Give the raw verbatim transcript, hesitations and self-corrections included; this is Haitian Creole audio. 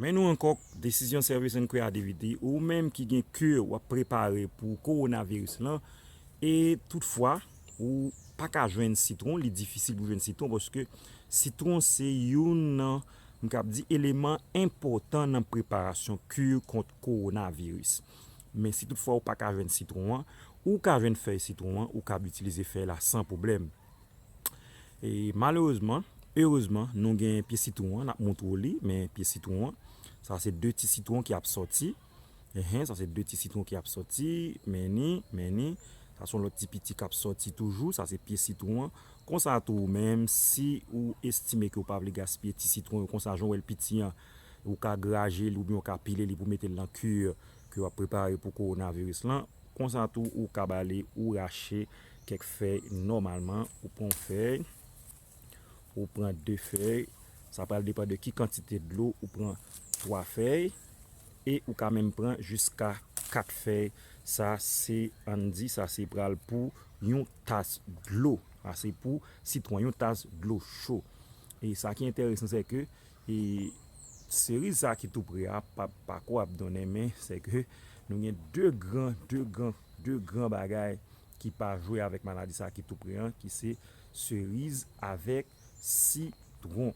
E nou ankò, Decision Service and Creativity, ou menm ki gen kur w ap prepare pou kowonaviris lan, e toutfwa, ou pa ka jwenn sitwon, li difisil pou jwenn sitwon, paske sitwon se youn nan, m kab di, eleman enpòtan nan preparasyon kur kont kowonaviris. Men si toutfwa ou pa ka jwenn sitwon an, ou ka jwenn fèy sitwon an, ou kab itilize fèy la san pwoblèm. E malerezman, erezman, nou gen pye sitwon an, n ap montre w li, men pye sitwon an, sa se de ti sitwon ki ap sòti. Enhen, sa se de ti sitwon ki ap sòti, men ni, men ni. Sa se yon lòt ti piti k ap sòti toujou, sa se pye sitwon an. Konsa tou, ou menm, si ou estime ke ou pa vle gaspiye ti sitwon yo, konsa jan w wè l piti an, ou ka graje li oubyen ou ka pile li pou mete l nan kur ke w ap prepare pou kowonaviris lan. Konsa tou, ou ka bale, ou rache kèk fèy nòmalman. Ou pran yon fèy, ou pran de fèy. Sa pral depann de ki kantite dlo ou pran, twa fèy. E ou ka menm pran jiska kat fèy. Sa se, ann di, sa se pral pou yon tas dlo. Sa se pou sitwon, yon tas dlo cho. E sa ki enteresan, se ke e seriz sa ki tou pre a, pa, pa ko ap donnen, men se ke nou gen de gran, de gran, de gran bagay ki pa jwe avèk maladi sa ki tou pre an, ki se seriz avèk sitwon.